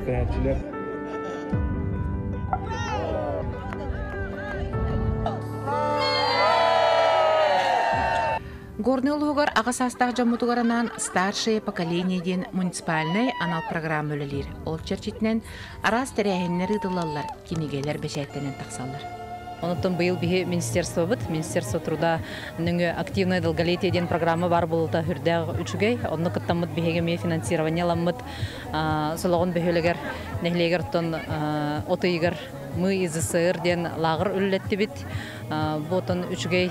күрэхтэһээччилэр. Горнай улууһугар аҕа саастаах дьоммутугар анаан «Старшее поколение» диэн муниципальнай анал программа үлэлиир. Ол чэрчитинэн араас тэрээһиннэр ыытыллаллар, кинигэлэр бэчээттэнэн тахсаллар. Онтон быйыл биһи министерствобыт, Министерство труда нөҥүө активное долголетие диэн программа бар буолута үрдээх үчүгэй. Онно кыттаммыт биһиги эмиэ финансирование аламмыт Солоҕон бөһүөлэгэр нэһилиэгэр оттон от ыйыгар Мы из СССР диэн лааҕыр үллэттибит. Бу отон үчүгэй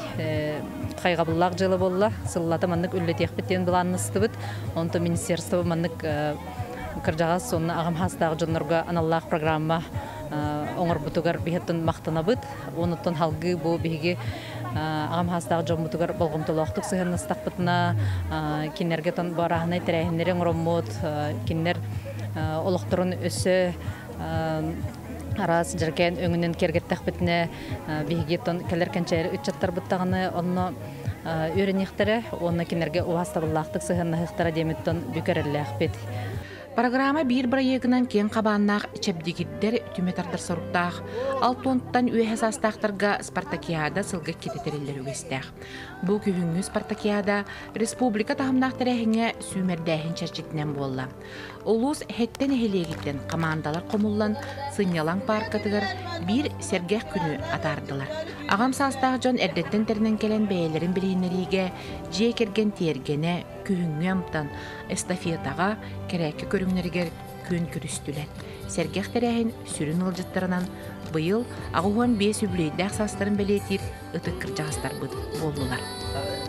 хайҕабыллаах дьыала буолла. Сыллата маннык үллэтиэхпит диэн былааннастыбыт. Онтон министерство маннык кырдьаҕас уонна аҕам хаастаах дьоннорго аналлаах программа оҥорбутугар биһиттэн махтанабыт. Онуттан халгыы бу биһиги аҕам хаастаах дьоммутугар болҕомтолоохтук сыһыаннастахпытына, кинилэргэ тон барааһынай тэрээһиннэри оҥороммут, кинилэр олохторун өссө араас дьэркээн өҥүнэн киэргэттэхпитинэ, биһиги тон кэлэр кэнчээри ыччаттарбыт даҕаны онно үөрэниэхтэрэ уонна кинилэргэ убаастабыллаахтык сыһыаннаһыахтара диэмиттэн бүк эрэллээхпит. Программа биир бырайыагынан киэҥ хабааннаах чэбдигирдэр түмэ тардар соруктаах. Алтуонтан үөһэ саастаахтарга спартакиада сылга иккитэ тэриллэр үгэстээх. Бу күһүҥҥү спартакиада республика таһымнаах тэрээһиҥҥэ сүүмэрдээһин чэрчитинэн буолла. Улуус Эһэттэн нэһилиэгиттэн хамаандалар хомуллан сынньалаҥ пааркатыгар биир сэргэх күнү атаардылар. Аҕам саастаах дьон эрдэттэн тэринэн кэлэн бэйэлэрин билиһиннэриигэ дьиэ кэргэн тиэргэнэ, күһүҥҥү амтан, эстафетаҕа, кэрээккэ көрүҥнэригэр күөн көрүстүлэр. Сэргэх тэрээһин сүрүн ыалдьыттарынан быйыл 85 үбүлүөйдээх саастарын бэлиэтиир ытык кырдьаҕастарбыт буоллулар.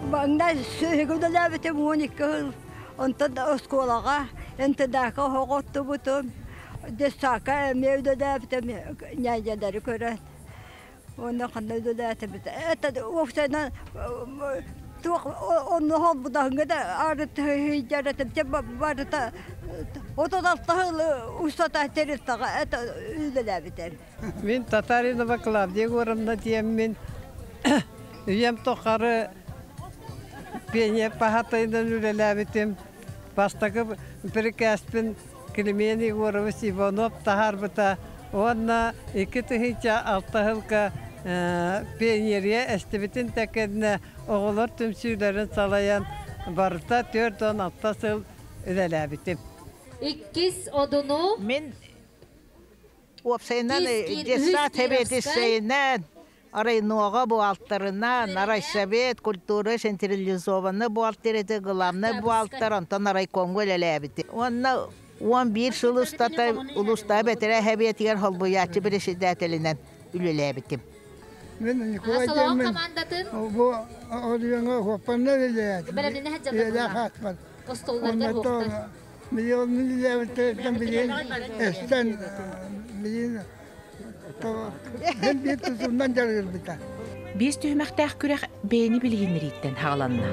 Маҥнай сүөһүгэ үлэлээбитим 12 сыл. Онтон оскуолаҕа НТД-ка оһох оттубутум, детсадка эмиэ үлэлээбитим ньээдьэлэри көрөн. Уонна ханна үлэлээтибит. Это уопсайынан туох онно холбутаһыҥҥа да арыт этим барыта 36 сыл устата тэрилтэҕэ это үлэлээбитим. Мин Татаринова Клавдия Егоровна диэммин үйэм тухары пионер паһатайынан үлэлээбитим. Бастакы бирикээспин Климент Егорович Иванов таһаарбыта уонна 2006 сылга пионерия эстибитин да кэннэ оҕолор түмсүүлэрин салайан барыта 46 сыл үлэлээбитим. Иккис одуну Мин Уопсайынан детсад сэбиэдиссэйинэн, районоҕа буалтарынан, райсовет, культура централизованный буалтыр этэ, главный буалтар, онтон райкомҥа үлэлээбитим. Уонна 11 сыл устата улуустааҕы бэтэрээ сэбиэтигэр холбуйааччы председателинэн үлэлээбитим. Мин Николай диэммин бу оройуоҥҥа уоппанна үлэлээтим. Үлэлээх аатпар. Оннотон Миллион билигин эстэн билигин биир тутуунан дьарыгырбыта. Биэс түһүмэхтээх күрэх бэйэни билиһиннэрииттэн хааланна.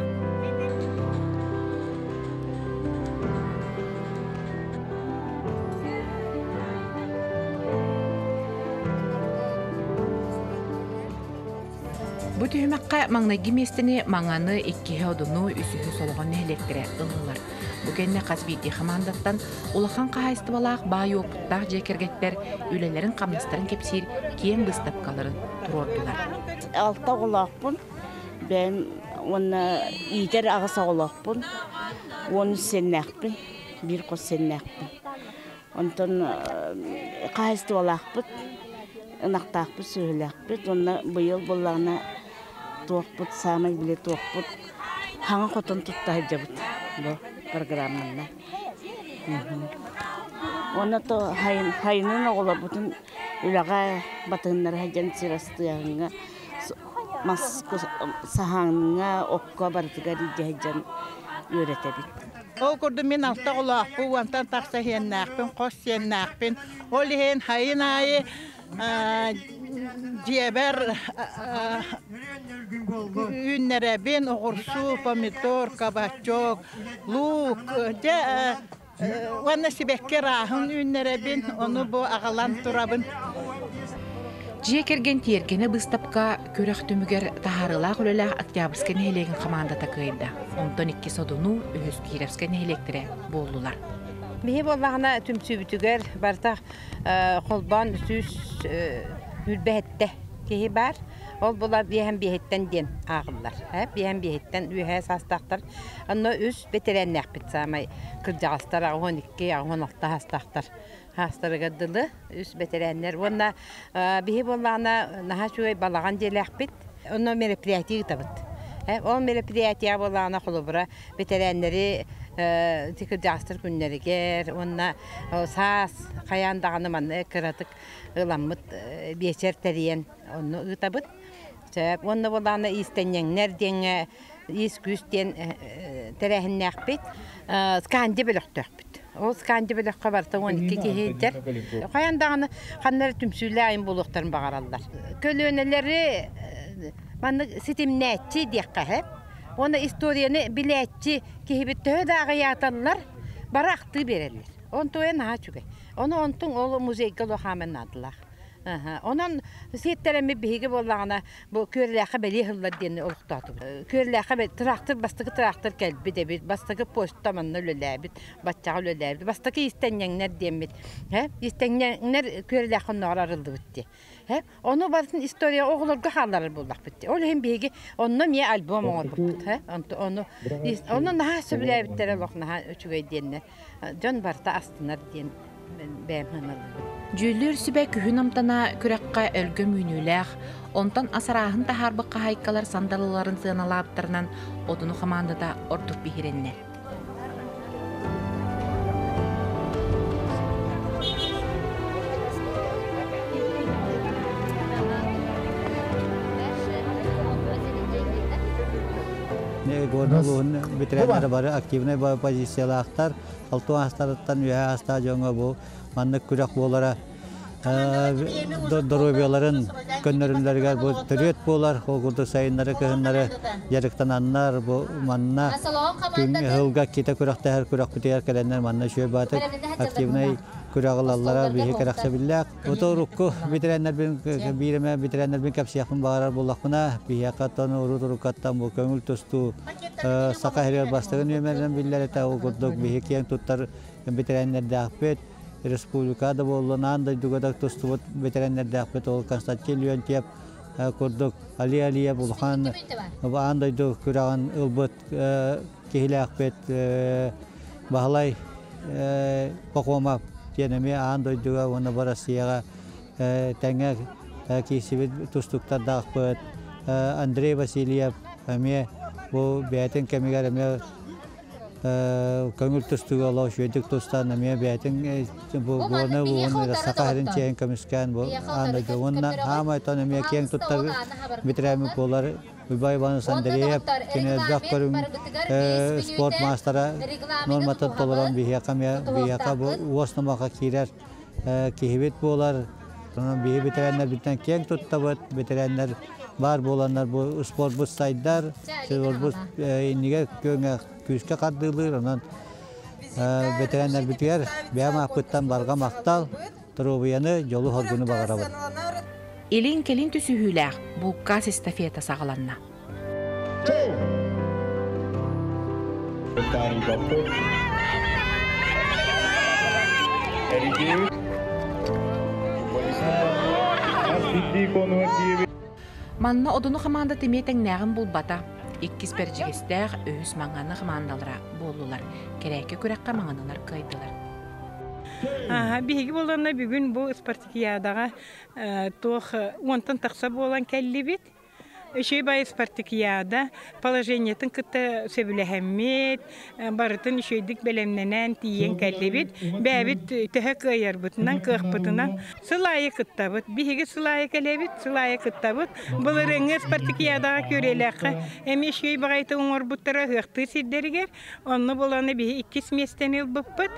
Бу түһүмэххэ маҥнайгы миэстэни Маҥаны, иккиһи Одуну, үсүһү Солоҕон нэһилиэктэрэ ыллылар. Бу кэннэ хас биирдии хамаандаттан улахан хаһаайыстыбалаах баай уопуттаах дьиэ кэргэттэр үлэлэрин-хамнастарын кэпсиир киэҥ быыстапкаларын туруордулар. Алта оҕолоохпун. Бэйэм уонна иитэр аҕыс оҕолоохпун. 13 сиэннээхпин, биир хос сиэннээхпин. Онтон хаһаайыстыбалаахпыт, ынахтаахпыт, сүөһүлээхпит. Уонна быйыл буоллаҕына туохпут саамай били туохпут хаҥа хотон тутта сылдьабыт бу программанна. Уонна то хайынын оҕолорбутун үлэҕэ батыһыннара сылдьан сир астыаһыҥҥа мас саһааҥҥа окко барытыгар илдьэ сылдьан үөрэтэбит. Ол курдук мин алта оҕолоохпун, уонтан тахса сиэннээхпин, хос сиэннээхпин. Ол иһин хайын аайы дьиэбэр үүннэрэбин оҕурсуу, помидор, кабачок, луук, дьэ уонна сибэкки ырааһын үүннэрэбин, ону бу аҕалан турабын. Дьиэ кэргэн тиэргэнэ быыстапка күрэх түмүгэр таһаарыылаах үлэлээх Октябрьскай нэһилиэгин хамаандата кыайда. Онтон иккис Одуну, үһүс Кировскай нэһилиэктэрэ буоллулар. Биһи буоллаҕына түмсүүбүтүгэр барыта холбоон 127 киһи баар. Ол була биэһэн биэһиттэн диэн ааҕыллар. Биэһэн биэһиттэн үөһээ саастаахтар. Онно үс бэтэрээннээхпит саамай кырдьаҕастар 82, 86 саастаахтар хаастарыгар дылы үс бэтэрээннэр. Уонна биһи буоллаҕына наһаа үчүгэй балаҕан дьиэлээхпит. Онно мероприятие ыытабыт. Ол мероприятие буоллаҕына холобура бэтэрээннэри ити кырдьаҕастар күннэригэр уонна саас хайаан даҕаны манна кыратык ыламмыт биэчэр тэрийэн онно ыытабыт. Сөп. Уонна буоллаҕына иистэнньэҥнэр диэҥҥэ иис-күүс диэн тэрээһиннээхпит. Сканди бөлөхтөөхпүт. Ол сканди бөлөххө барыта 12 киһи илдьэр. Хайаан даҕаны ханна эрэ түмсүүлээх айан буолуохтарын баҕараллар. Көлүөнэлэри маннык ситимнээччи диэххэ сөп. Уонна историяны билээччи киһибит төһө да аҕыйааталлар, бары ахтыы биэрэллэр. Онтуойа наһаа үчүгэй. Ону онтуҥ ол музейга олох хааман наадалаах. Онон сиэттэрэммит биһиги буоллаҕына бу Күөллээххэ бэлиэ ыһыллар диэн олохтоотубут. Күөллээххэ тыраахтыр бастакы тыраахтыр кэлбит эбит, бастакы почта манна үлэлээбит, баччаҕа үлэлээбит, бастакы иистэнньэҥнэр диэммит. Иистэнньэҥнэр Күөллээххэ оннооҕор арыллыбыт дии. Ону барытын история оҕолорго хаалларар буоллахпыт дии. Ол иһин биһиги онно эмиэ альбом оҥорбуппут. Ону ону наһаа сөбүлээбиттэрэ олох наһаа үчүгэй диэннэр. Дьон барыта астынар диэн бэйэм сыаналыыбын. Дьүүллүүр сүбэ күһүн амтана күрэххэ өлгөм үүнүүлээх, онтон ас арааһын таһаарбыт хаһаайкалар сандалыларын сыаналаабыттарынан Одуну хамаандата ордук биһирэннэ. Горнай улууһун ветераннара бары активнай позициялаахтар. Алтын аастарыттан үөһэ аастаах дьоҥҥо бу маннык күрэх буолара доруобуйаларын көннөрүллэригэр бу төрүөт буолар. Ол курдук сайыннары кыһыннары дьарыктананнар бу манна күн ыһылга китэ күрэхтэһэр күрэхпитигэр кэлэннэр манна үчүгэй баатык активнай күрэҕи ылаллара биһи кэрэхсэбиллээх. Ото урукку ветераннарбын биир эмэ ветераннарбын кэпсиэхпин баҕарар буоллахпына, биһиэхэ оттон урут уруккаттан бу көҥүл тустуу Саха сиригэр бастакы нүөмэринэн биллэр этэ. Ол курдук биһи киэҥ туттар ветераннэрдээхпит, республика да буоллун, аан дойдуга да тустубут ветераннэрдээхпит. Ол Константин Леонтьев курдук Али Алиев улахан аан дойду күрэҕин ылбыт киһилээхпит Баһылай Пахомов диэн эмиэ аан дойдуга уонна бу Россияҕа тэҥҥэ киирсибит тустууктардаахпыт. Андрей Васильев эмиэ бу бэйэтин кэмигэр эмиэ көҥүл тустууга олох үчүгэйдик тустан эмиэ бэйэтин бу Горнай улууһун Саха сирин чиэһин көмүскээн бу аан дойду уонна хаамай тон эмиэ киэҥ туттар бэтэрээммит буолар Уйбай Иванович Андреев кини элбэх көрүҥ спорт маастара нуорматын толорон биһиэхэ эмиэ биһиэхэ бу уос номоххо киирэр киһибит буолар. Онон биһи бэтэрээннэрбитинэн киэҥ туттабыт. Бэтэрээннэр баар буоланнар бу спорпут сайдар, спорпут иннигэр күөҥэ күүскэ хардыылыыр. Онон бэтэрээннэрбитигэр бэйэм ааппыттан барҕа махтал, доруобуйаны, дьолу-соргуну баҕарабын. Илин-кэлин түсүһүүлээх булкаас эстафета саҕаланна. Манна Одуну хамаанда эмиэ тэҥнээҕин булбата. Иккис Бэрдьигэстээх, үһүс Маҥаны хамаандалара буоллулар. Кэрээкки күрэххэ маҥанылар кыайдылар. Биһиги буоллаҕына бүгүн бу спартакиадаҕа туох уонтан тахса буолан кэллибит. Үчүгэй баайы спартакиада положениетын кытта сөбүлэһэммит, барытын үчүгэйдик бэлэмнэнэн тиийэн кэллибит. Бэйэбит төһө кыайарбытынан, кыахпытынан сыл аайы кыттабыт. Биһиги сыл аайы кэлэбит, сыл аайы кыттабыт. Былырыыҥҥы спартакиадаҕа Күөрэлээххэ эмиэ үчүгэй баҕайытык оҥорбуттара ыһыахтыыр сирдэригэр. Онно буолан биһи иккис миэстэни ылбыппыт.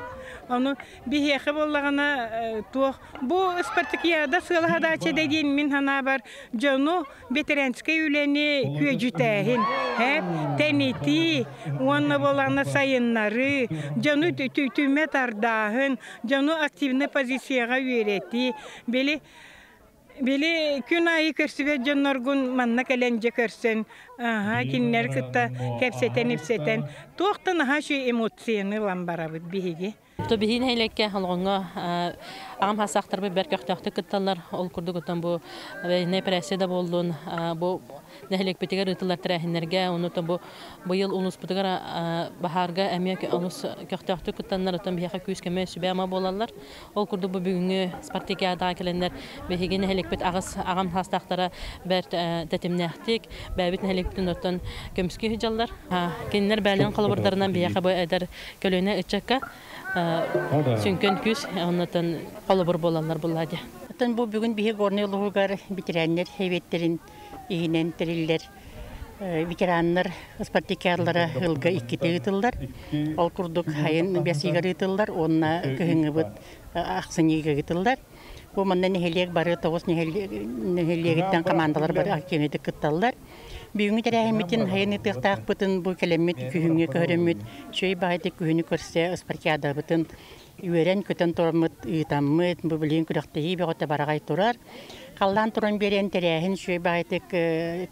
Ону биһиэхэ буоллаҕына туох бу спартакиада сыалаһадааччы да диэн мин санаабар дьону ветеранскай үлэни күөдьүтээһин тэнитии уонна буоллаҕына сайыннарыы дьону түмэ тардааһын дьону активнай позицияҕа үөрэтии били Били күн аайы көрсүбэт дьонноргун манна кэлэн дьэ көрсөн, аһа кинилэри кытта кэпсэтэн-ипсэтэн, туох да наһаа үчүгэй эмоцияны ылан барабыт биһиги. То биһиги нэһилиэккэ олоҕоҥҥо аҕам саастаахтарбыт бэрт көхтөөхтүк кытталлар. Ол курдук оттон бу военнай операция да буоллун, бу нэһилиэкпитигэр ыытыллар тэрээһиннэргэ, ону бу быйыл улууспутугар баһаарга эмиэ олус көхтөөхтүк кыттаннар, оттон биһиэхэ күүс-көмө сүбэ-ама буолаллар. Ол курдук бу бүгүҥҥү спартакиадаҕа кэлэннэр биһиги нэһилиэкпит аҕыс аҕам саастаахтара бэрт тэтимнээхтик бэйэбит нэһилиэкпитин оттон көмүскүү сылдьаллар. Кинилэр бэйэлэрин холобурдарынан биһиэхэ бу эдэр көлүөнэ ыччакка сүҥкэн күүс оннотон холобур буолаллар булла дии. Оттон бу бүгүн биһи Горнай улууһугар ветераннар сэбиэттэрин иһинэн тэриллэр ветераннар спартакиадалара ылга иккитэ ыытыллар. Ол курдук сайын бэс ыйыгар ыытыллар уонна кыһыҥҥыбыт ахсынньыга ыытыллар. Бу манна нэһилиэк бары тоҕус нэһилиэгиттэн командалар бары активнайдык кытталлар. Бүгүҥҥү тэрээһиммитин сайын ыытыахтаахпытын бу кэлэммит күһүҥҥү көһөрөммүт үчүгэй баҕайытык күһүнү көрсө спартакиадабытын үөрэн-көтөн тураммыт ыытаммыт бу билигин күрэхтэһии бөҕөтө бараҕай турар. Халлаан туран биэрэн тэрээһин үчүгэй баҕайытык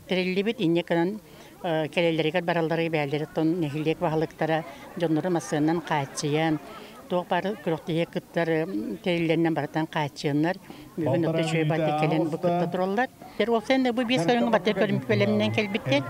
тэриллибит инньэ гынан кэлэллэригэр баралларыгар бэйэлэриттэн нэһилиэк баһылыктара дьоннору массыынанан хааччыйан туох баар күрэхтэһиигэ кыттар тэриллэринэн барытын хааччыйаннар бүгүн отто үчүгэй баҕайытык кэлэн бу кытта тураллар. Уопсайынан бу биэс көрүҥ баты бэлэмнэн кэлбиттэр.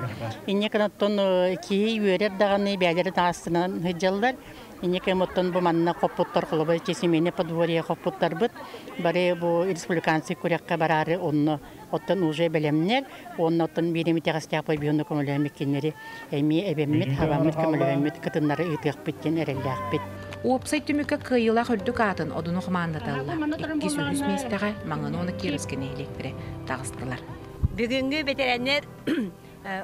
Инньэ гынан оттон киһи үөрэр даҕаны бэйэлэрэ таастынан сылдьаллар. Инньэ оттон бу манна хоппуттар холобур семейное подворье хоппуттарбыт бары бу республиканский күрэххэ бараары онно оттон уже бэлэмнэр уонна оттон биир эмитэҕэстээх бойбуйуну көмөлөһөммүт кинилэри эмиэ эбэммит хабаммыт көмөлөһөммүт кытыннары ыытыахпыт диэн эрэллээхпит. Уопсай түмүккэ кыайыылаах үрдүк аатын Одуну хамаандата ылла. Иккис үһүс миэстэҕэ Маҥаны уонна Кировскай нэһилиэктэрэ таҕыстылар. Бүгүҥҥү бэтэрээннэр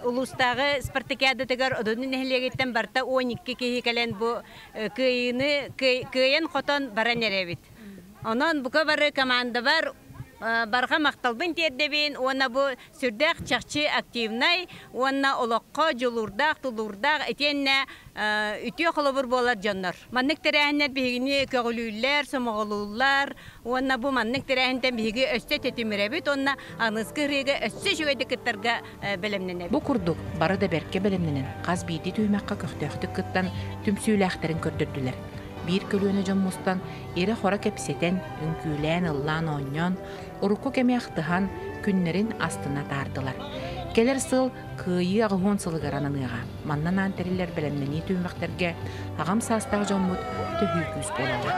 улуустааҕы спартакиадатыгар Одуну нэһилиэгиттэн барыта 12 киһи кэлэн бу кыайыыны кыайан-хотон баран эрэбит. Онон бука бары командабар барҕа махталбын тиэрдэбин уонна бу сүрдээх чахчы активнай уонна олоххо дьулуурдаах, тулуурдаах итиэннэ үтүө холобур буолар дьоннор. Маннык тэрээһиннэр биһигини көҕүлүүллэр, сомоҕолууллар уонна бу маннык тэрээһинтэн биһиги өссө тэтимирэбит уонна аныгыскы ырыыга өссө үчүгэйдик кыттарга бэлэмнэнэбит. Бу курдук бары да бэркэ бэлэмнэнэн, хас биирдии түһүмэххэ көхтөөхтүк кыттан, түмсүүлээхтэрин көрдөрдүлэр. Биир көлүөнэ дьон мустан, ирэ-хоро кэпсэтэн, үҥкүүлээн, ыллаан, оонньоон, урукку кэми ахтыһан, күннэрин астына таардылар. Кэлэр сыл Кыайыы аҕыһуон сылыгар ананыаҕа. Манна анаан тэриллэр бэлэмнэнии түһүмэхтэргэ аҕам саастаах дьоммут төһүү күүс буолаллар.